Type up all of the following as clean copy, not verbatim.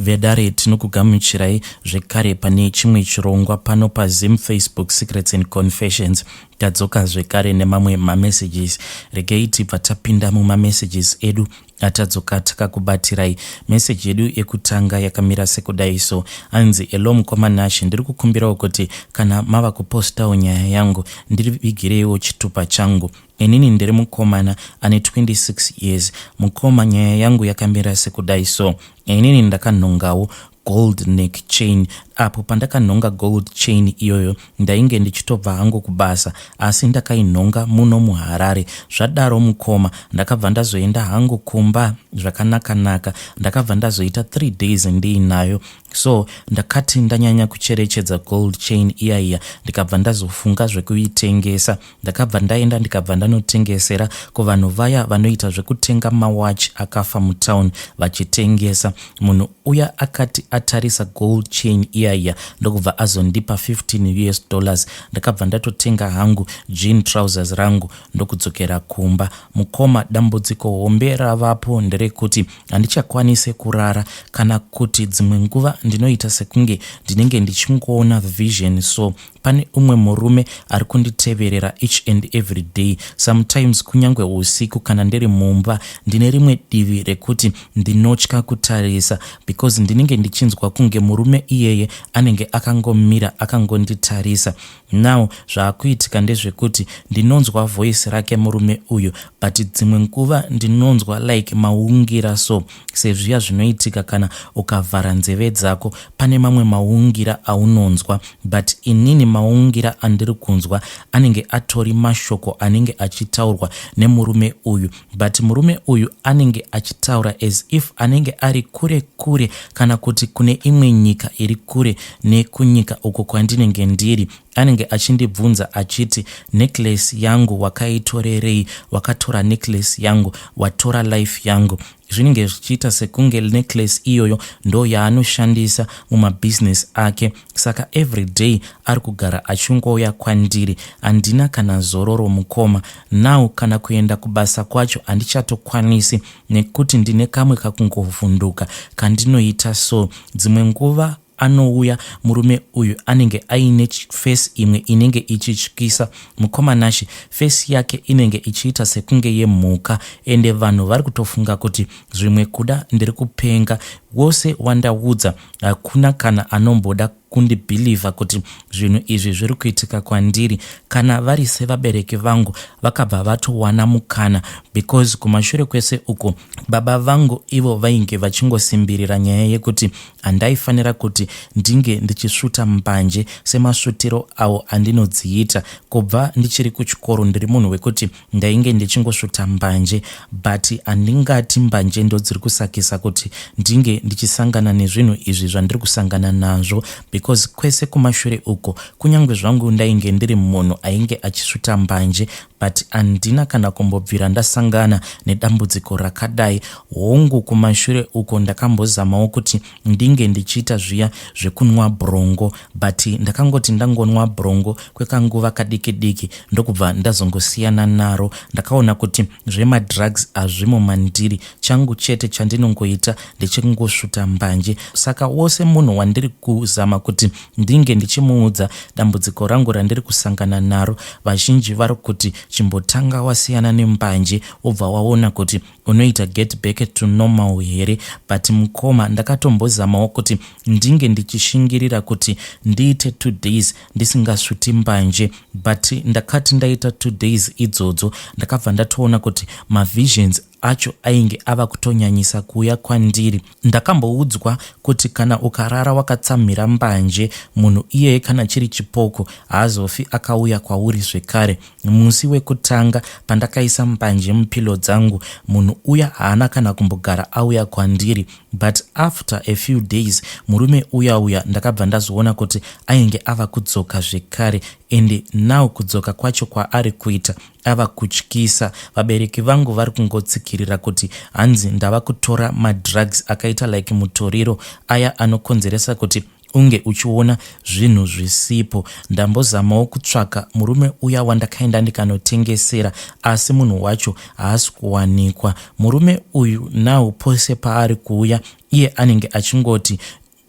Vedare, tinokugamuchirai zvekare pane chimwe chirongwa pano paZim Facebook Secrets and Confessions. Tadzoka zvekare nemamwe mamessages. Regei tibva tapinda mumamessages edu atadzoka takakubatirai. Message yedu yekutanga yakamira sekudai so. Anzi, "Hello mukoma Nashe, ndiri kukumbirawo kuti kana mava kupostawo nyaya yangu, ndivigireiwo chitupa changu. Inini ndiri mukomana ane 26 years. Mukoma, nyaya yangu yakamira sekudai so. Inini ndakanhongawo gold neck chain. Apo pandakanhonga gold chain iyoyo, ndainge ndichitobva hangu kubasa, asi ndakainhonga muno muHarare. Zvadaro mukoma, ndakabva ndazoenda hangu kumba zvakanaka-naka. Ndakabva ndazoita 3 days ndiinayo. So ndakati ndanyanya kucherechedza gold chain iya iya, ndikabva ndazofunga zvekuitengesa. Ndakabva ndaenda, ndikabva ndanotengesera kuvanhu vaya vanoita zvekutenga mawachi akafa mutown vachitengesa. Munhu uya akati atarisa gold chain iya iya, ndokubva azondipa 15 US dollars. Ndakabva ndatotenga hangu jean trousers rangu, ndokudzokera kumba. Mukoma, dambudziko hombe ravapo nderekuti handichakwanisi kurara, kana kuti dzimwe nguva ndinoita sekunge ndinenge ndichingoona vision. So pane umwe murume ari kunditeverera each and every day, sometimes kunyange usiku kana ndiri mumba. Ndine rimwe divi rekuti ndinotya kutarisa because ndinenge ndichinzwa kunge murume iyeye anenge akangomira akangonditarisa. Now zvaakuitika ndezvekuti ndinonzwa voice rake murume uyu, but dzimwe nguva ndinonzwa like maungira so, sezviya zvinoitika kana ukavhara nzeve dzako, pane mamwe maungira aunonzwa. But inini maungira andiri kunzwa anenge atori mashoko anenge achitaurwa nemurume uyu, but murume uyu anenge achitaura as if anenge ari kure kure, kana kuti kune imwe nyika iri kure nekunyika uko kwandinenge ndiri. Anenge achindibvunza achiti, 'Necklace yangu wakaitorerei? Wakatora necklace yangu, watora life yangu.' Zvinenge zvichiita sekunge necklace iyoyo ndo yaanoshandisa mumabhizinesi ake. Saka every day ari kugara achingouya kwandiri. Handina kana zororo mukoma. Now kana kuenda kubasa kwacho handichatokwanisi, nekuti ndine kamwe kakungovhunduka kandinoita. So dzimwe nguva anouya murume uyu, anenge aine face imwe inenge ichityisa, mukoma Nashe. Face yake inenge ichiita sekunge yemhuka, ende vanhu vari kutofunga kuti zvimwe kuda ndiri kupenga. Wose wandaudza, hakuna kana anomboda kundibhilivha kuti zvinhu izvi zviri kuitika kwandiri. Kana vari sevabereki vangu, vakabva vatowana mukana, because kumashure kwese uko baba vangu ivo vainge vachingosimbirira nyaya yekuti handaifanira kuti ndinge ndichisvuta mbanje semasvutiro awo andinodziita. Kubva ndichiri kuchikoro ndiri munhu wekuti ndainge ndichingosvuta mbanje, but handingati mbanje ndo dziri kusakisa kuti ndinge ndichisangana nezvinhu izvi zvandiri kusangana nazvo, because kwese kumashure uko, kunyange zvangu ndainge ndiri munhu ainge achisvuta mbanje, but handina kana kumbobvira ndasangana nedambudziko rakadai. Hongu, kumashure uko ndakambozamawo kuti ndinge ndichiita zviya zvekunwa brongo, but ndakangoti ndangonwa brongo kwekanguva kadiki diki, ndokubva ndazongosiyana naro. Ndakaona kuti zvemadrugs hazvimo mandiri. Changu chete chandinongoita ndechekungosvuta mbanje. Saka wose munhu wandiri kuzama kuti ndinge ndichimuudza dambudziko rangu randiri kusangana naro, vazhinji vari kuti chimbotanga wasiyana nembanje, wobva waona kuti unoita get back to normal here. But mukoma, ndakatombozamawo kuti ndinge ndichishingirira kuti ndiite 2 days ndisingasvuti mbanje, but ndakati ndaita 2 days idzodzo, ndakabva ndatoona kuti mavisions acho ainge ava kutonyanyisa kuuya kwandiri. Ndakamboudzwa kuti kana ukarara wakatsamhira mbanje, munhu iyeye kana chiri chipoko haazofi akauya kwauri zvekare. Musi wekutanga pandakaisa mbanje mupilo dzangu, munhu uya haana kana kumbogara auya kwandiri, but after a few days murume uya uya ndakabva ndazoona kuti ainge ava kudzoka zvekare. Ende now kudzoka kwacho kwaari kuita ava kutyisa. Vabereki vangu vari kungotsikirira kuti hanzi ndava kutora madrugs akaita like mutoriro aya anokonzeresa kuti unge uchiona zvinhu zvisipo. Ndambozamawo kutsvaka murume uya wandakaenda ndikanotengesera asi munhu wacho haasi kuwanikwa. Murume uyu now pose paari kuuya iye anenge achingoti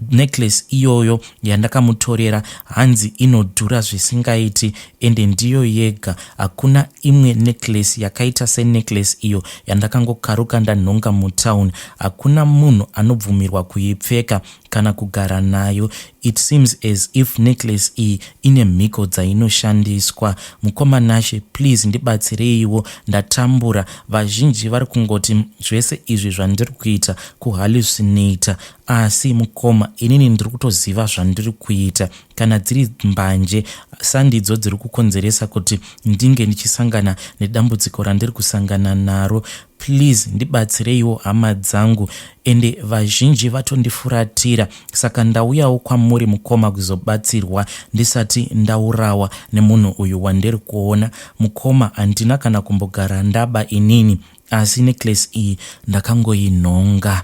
necklace iyoyo yandakamutorera hanzi inodhura zvisingaiti ende ndiyo yega hakuna imwe necklace yakaita senecklace iyo yandakangokaruka ndanhonga mutown hakuna munhu anobvumirwa kuipfeka kana kugara nayo it seems as if necklace iyi ine mhiko dzainoshandiswa mukoma Nashe please ndibatsireiwo ndatambura vazhinji vari kungoti zvese izvi zvandiri kuita kuhallucinata asi mukoma inini ndiri kutoziva zvandiri kuita kana dziri mbanje sandidzo dziri kukonzeresa kuti ndinge ndichisangana nedambudziko randiri kusangana naro please ndibatsireiwo hama dzangu ende vazhinji vatondifuratira saka ndauyawo kwamuri mukoma kuzobatsirwa ndisati ndaurawa nemunhu uyu wandiri kuona mukoma handina kana kumbogara ndaba inini asi necklace iyi ndakangoinhonga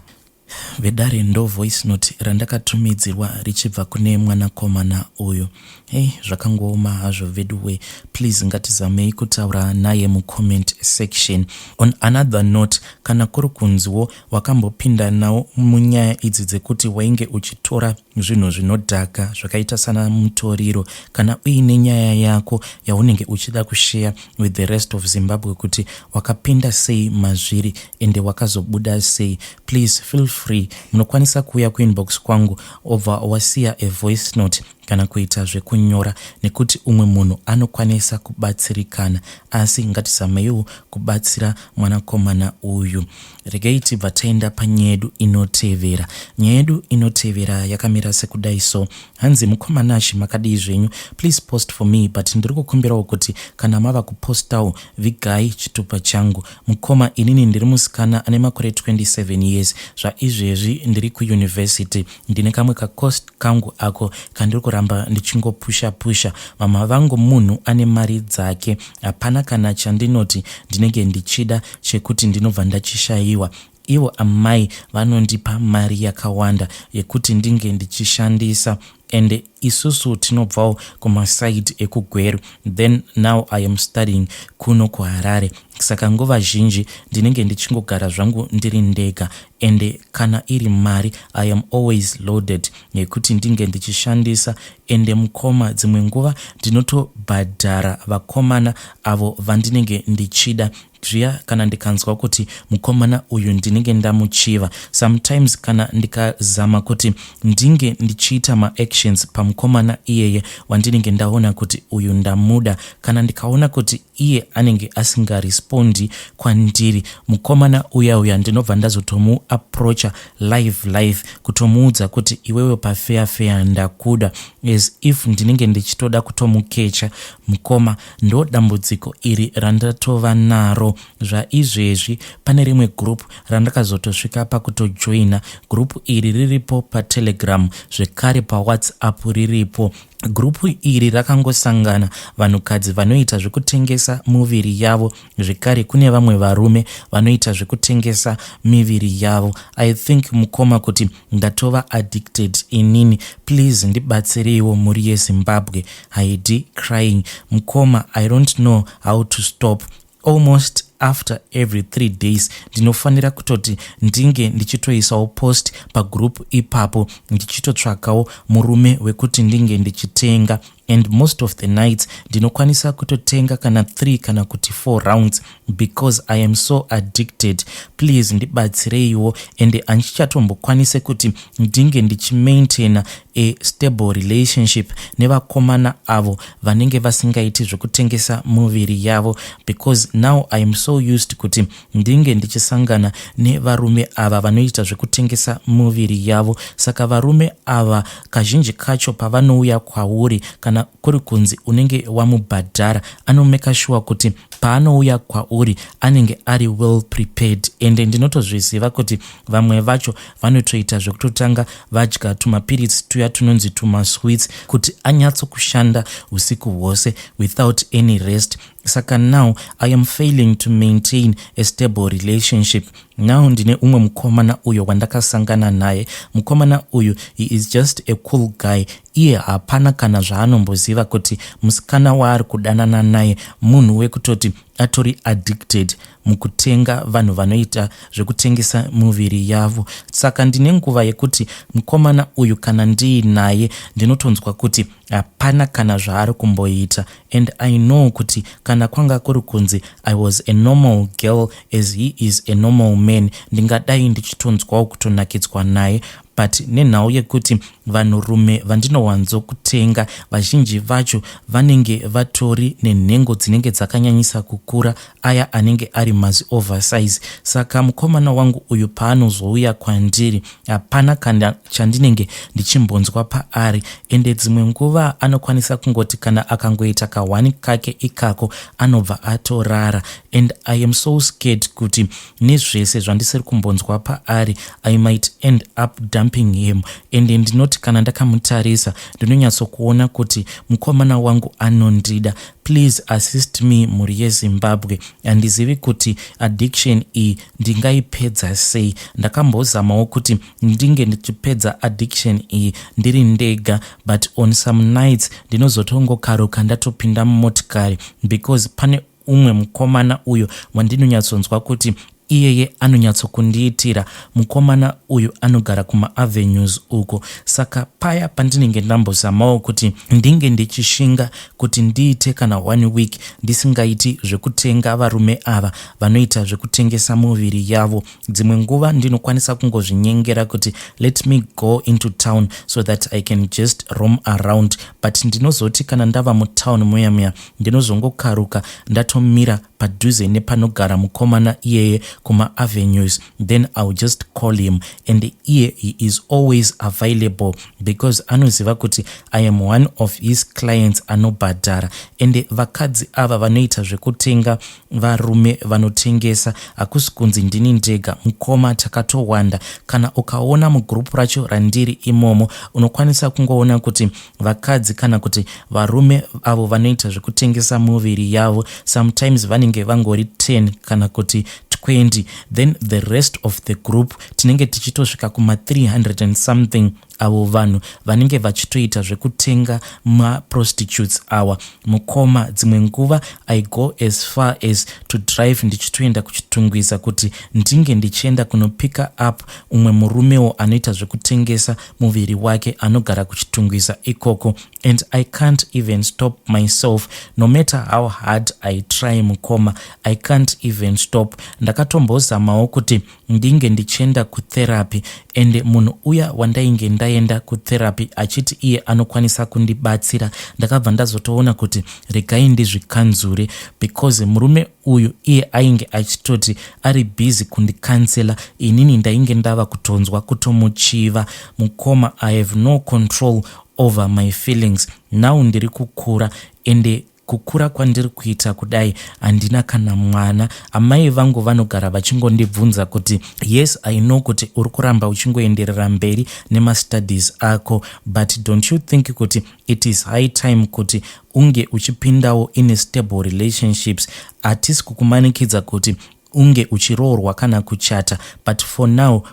Vedare ndo voice note randakatumidzirwa richibva kune mwanakomana uyu. Hey, zvakangooma hazvo veduwe. Please ngatizamei kutaura naye mucomment section. On another note, kana kuri kunziwo wakambopinda nawo munyaya idzi dzekuti wainge uchitora zvinhu zvinodhaka zvakaita sana mutoriro, kana uine nyaya yako yaunenge uchida kushare with the rest of Zimbabwe kuti wakapinda sei mazviri ende wakazobuda sei, please feel free. Munokwanisa kuuya kuinbox kwangu obva wasiya a voice note kana kuita zvekunyora nekuti umwe munhu anokwanisa kubatsirikana asi ngatizameiwo kubatsira mwanakomana uyu. Regai tibva taenda panyaya yedu inotevera. Nyaya yedu inotevera yakamira sekudai so. Hanzi mukoma Nash makadii zvenyu? Please post for me but ndiri kukumbirawo kuti kana mava kupostawo vigai chitupa changu. Mukoma inini ndiri musikana ane makore 27 years zvaizvezvi ndiri kuuniversity ndine kamwe kacost kangu ako kandiri kuramba ndichingopusha pusha. Mama vangu munhu ane mari dzake hapana kana chandinoti ndinenge ndichida chekuti ndinobva ndachishayiwa. Ivo amai vanondipa mari yakawanda yekuti ndinge ndichishandisa and isusu tinobvawo kumasaidi ekuGweru then now I am studying kuno kuHarare saka nguva zhinji ndinenge ndichingogara zvangu ndiri ndega ende kana iri mari I am always loaded yekuti ndinge ndichishandisa ende mukoma dzimwe nguva ndinotobhadhara vakomana avo vandinenge ndichida zviya kana ndikanzwa kuti mukomana uyu ndinenge ndamuchiva sometimes kana ndikazama kuti ndinge ndichiita maactions pamukomana iyeye wandinenge ndaona kuti uyu ndamuda kana ndikaona kuti iye anenge asingarespondi kwandiri mukomana uya uya ndinobva ndazotomuapproacha live live kutomuudza kuti iwewe pafeya feya ndakuda as if ndinenge ndichitoda kutomukecha mukoma ndo dambudziko iri randatova naro zvaizvezvi pane rimwe group randakazotosvika pakutojoina group iri riripo paTelegram zvekare paWhatsApp riripo group iri rakangosangana vanhukadzi vanoita zvekutengesa muviri yavo zvekare kune vamwe varume vanoita zvekutengesa miviri yavo I think mukoma kuti ndatova addicted inini please ndibatsireiwo mhuri yeZimbabwe haidi crying mukoma I don't know how to stop almost after every 3 days ndinofanira kutoti ndinge ndichitoisawo post pagroup ipapo ndichitotsvakawo murume wekuti ndinge ndichitenga and most of the nights ndinokwanisa kutotenga kana 3 kana kuti 4 rounds because I am so addicted please ndibatsireiwo ende handichatombokwanise kuti ndinge ndichimaintaina a stable relationship nevakomana avo vanenge vasingaiti zvekutengesa muviri yavo because now I am so used kuti ndinge ndichisangana nevarume ava vanoita zvekutengesa muviri yavo saka varume ava kazhinji kacho pavanouya kwauri kana kuri kunzi unenge wamubhadhara anomeka sure kuti Paanouya kwauri anenge ari well prepared, ende ndinotozviziva kuti vamwe vacho vanotoita zvekutotanga vadya tumapiritsi tuya tunonzi tumasweets kuti anyatsokushanda usiku hwose without any rest. Saka now I am failing to maintain a stable relationship. Now ndine umwe mukomana uyo wandakasangana naye. Mukomana uyu, he is just a cool guy. Iye hapana kana zvaanomboziva kuti musikana waari kudanana naye munhu wekutoti atori addicted mukutenga vanhu vanoita zvekutengesa muviri yavo. Saka ndine nguva yekuti mukomana uyu kana ndiinaye ndinotonzwa kuti hapana kana zvaari kumboita, and I know kuti kana kwanga kuri kunzi I was a normal girl as he is a normal man, ndingadai ndichitonzwawo kutonakidzwa naye. But nenhau yekuti vanhurume vandinowanzokutenga vazhinji vacho vanenge vatori nenhengo dzinenge dzakanyanyisa kukura, aya anenge ari mazi oversize. Saka mukomana wangu uyu paanozouya kwandiri hapana kana chandinenge ndichimbonzwa paari, ende dzimwe nguva anokwanisa kungoti kana akangoita kahwani kake ikako anobva atorara. And I am so scared kuti nezvese zvandisiri kumbonzwa paari, I might end up dumping him. Ende ndinoti kana ndakamutarisa ndinonyatsokuona kuti mukomana wangu anondida. Please assist me, mhuri yeZimbabwe. Handizivi kuti addiction iyi ndingaipedza sei. Ndakambozamawo kuti ndinge ndichipedza addiction iyi ndiri ndega, but on some nights ndinozotongokaruka ndatopinda mumotikari because pane umwe mukomana uyo wandinonyatsonzwa kuti iyeye anonyatsokundiitira. Mukomana uyu anogara kumaavenues uko. Saka paya pandinenge ndambozamawo kuti ndinge ndichishinga kuti ndiite kana one week ndisingaiti zvekutenga varume ava vanoita zvekutengesa muviri yavo, dzimwe nguva ndinokwanisa kungozvinyengera kuti let me go into town so that I can just roam around. But ndinozoti kana ndava mutown muya muya, ndinozongokaruka ndatomira padhuze nepanogara mukomana iyeye kumaavenues. Then I will just call him, and iye he is always available because anoziva kuti I am one of his clients anobhadhara. Ende vakadzi ava vanoita zvekutenga varume vanotengesa, hakusi kunzi ndini ndega, mukoma, takatowanda. Kana ukaona mugurupu racho randiri imomo, unokwanisa kungoona kuti vakadzi kana kuti varume avo vanoita zvekutengesa muviri yavo sometimes vanenge vangori 10 kana kuti 20, then the rest of the group tinenge tichitosvika kuma300 and something, avo vanhu vanenge vachitoita zvekutenga maprostitutes awa. Mukoma, dzimwe nguva I go as far as to drive ndichitoenda kuChitungwiza kuti ndinge ndichienda kunopicka up umwe murumewo anoita zvekutengesa muviri wake anogara kuChitungwiza ikoko, and I can't even stop myself no matter how hard I try. Mukoma, I can't even stop. Ndakatombozamawo kuti ndinge ndichienda kutherapy, ende munhu uya wandainge ndaenda kutherapy achiti iye anokwanisa kundibatsira, ndakabva ndazotoona kuti regai ndizvikanzure because murume uyu iye ainge achitoti ari busy kundicounsela, inini ndainge ndava kutonzwa kutomuchiva. Mukoma, I have no control over my feelings now. Ndiri kukura, ende kukura kwandiri kuita kudai handina kana mwana. Amai vangu vanogara vachingondibvunza kuti, "Yes, I know kuti uri kuramba uchingoenderera mberi nemastudies ako, but don't you think kuti it is high time kuti unge uchipindawo in stable relationships? Hatisi kukumanikidza kuti unge uchiroorwa kana kuchata, but for now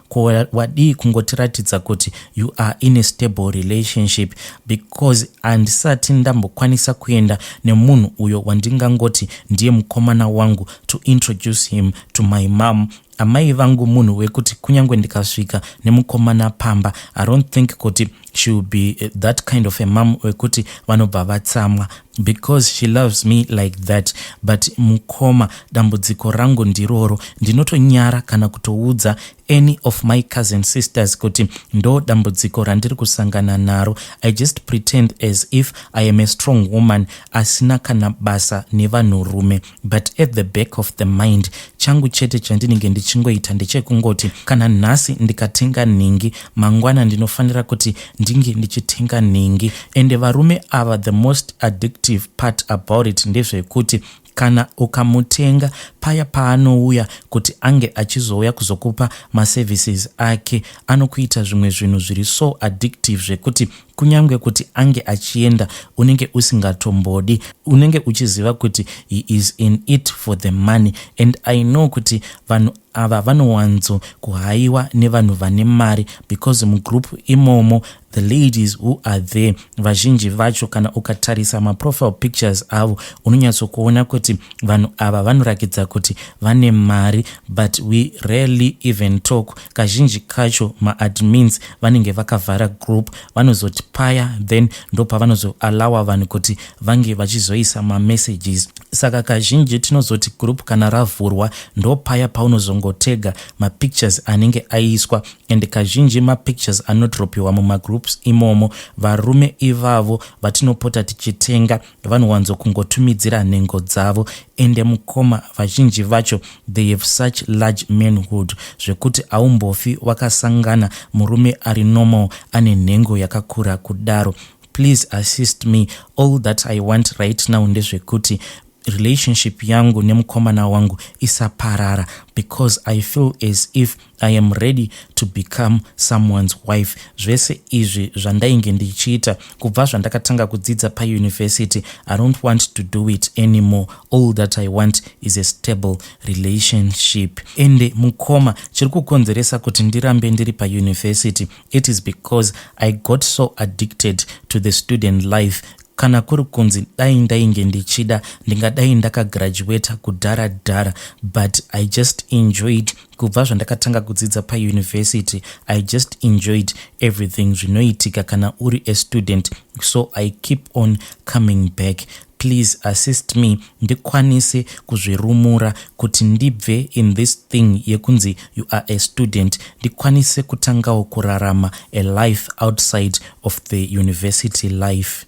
wadii kungotiratidza kuti you are in a stable relationship?" Because handisati ndambokwanisa kuenda nemunhu uyo wandingangoti ndiye mukomana wangu to introduce him to my mom. Amai vangu munhu wekuti kunyange ndikasvika nemukomana pamba, I don't think kuti she will be that kind of a mom wekuti vanobva vatsamwa because she loves me like that. But mukoma, dambudziko rangu ndiroro, ndinotonyara kana kutoudza any of my cousin sisters kuti ndo dambudziko randiri kusangana naro. I just pretend as if I am a strong woman asina kana basa nevanhurume, but at the back of the mind, changu chete chandinenge ndichingoita ndechekungoti kana nhasi ndikatenga nhingi, mangwana ndinofanira kuti ndinge ndichitenga nhingi. Ende varume ava, the most addictive part about it ndezvekuti Kana ukamutenga, paya paanouya kuti ange achizouya kuzokupa maservices ake, anokuita zvimwe zvinhu zviri so addictive zvekuti kunyange kuti ange achienda, unenge usingatombodi. Unenge uchiziva kuti he is in it for the money. And I know kuti vanhu ava vanowanzo kuhayiwa nevanhu vane mari, because mugroup imomo, the ladies who are there, vazhinji vacho, kana ukatarisa maprofile pictures avo, unonyatsokuona kuti vanhu ava vanorakidza kuti vane mari. But we rarely even talk. Kazhinji kacho maadmins vanenge vakavhara group. Vanozoti paya, then ndopavanozoallowa vanhu kuti vange vachizoisa mamessages. Saka kazhinji tinozoti group kana ravhurwa, ndopaya paunozongotega mapictures anenge aiswa. And kazhinji mapictures anodropiwa mumagroups imomo, varume ivavo vatinopota tichitenga vanowanzokungotumidzira nhengo dzavo. Ende mukoma, vazhinji vacho, they have such large manhood zvekuti haumbofi wakasangana murume ari normal ane nhengo yakakura kudaro. Please assist me. All that I want right now ndezvekuti relationship yangu nemukomana wangu isaparara, because I feel as if I am ready to become someone's wife. Zvese izvi zvandainge ndichiita kubva zvandakatanga kudzidza pauniversity, I don't want to do it anymore. All that I want is a stable relationship. Ende mukoma, chiri kukonzeresa kuti ndirambe ndiri pauniversity, it is because I got so addicted to the student life. Kana kuri kunzi dai ndainge ndichida, ndingadai ndakagraduata kudhara dhara, but I just enjoyed kubva zvandakatanga kudzidza pauniversity. I just enjoyed everything zvinoitika kana uri a student, so I keep on coming back. Please assist me ndikwanise kuzvirumura kuti ndibve in this thing yekunzi you are a student, ndikwanise kutangawo kurarama a life outside of the university life.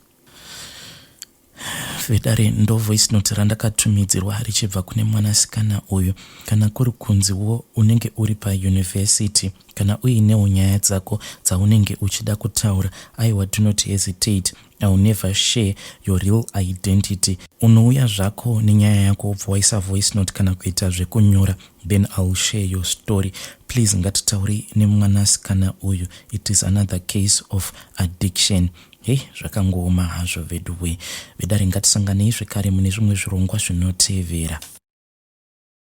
Vedare, ndo voice note randakatumidzirwa richibva kune mwanasikana uyu. Kana kuri kunziwo unenge uri pauniversity, kana uinewo nyaya dzako dzaunenge uchida kutaura, aiwa, do not hesitate. I will never share your real identity. Unouya zvako nenyaya yako, wobva waisa voice note kana kuita zvekunyora, then I will share your story. Please, ngatitaurei nemwanasikana uyu. It is another case of addiction. Hei, zvakangooma hazvo veduwe. Vedare, ngatisanganei zvekare mune zvimwe zvirongwa zvinotevera.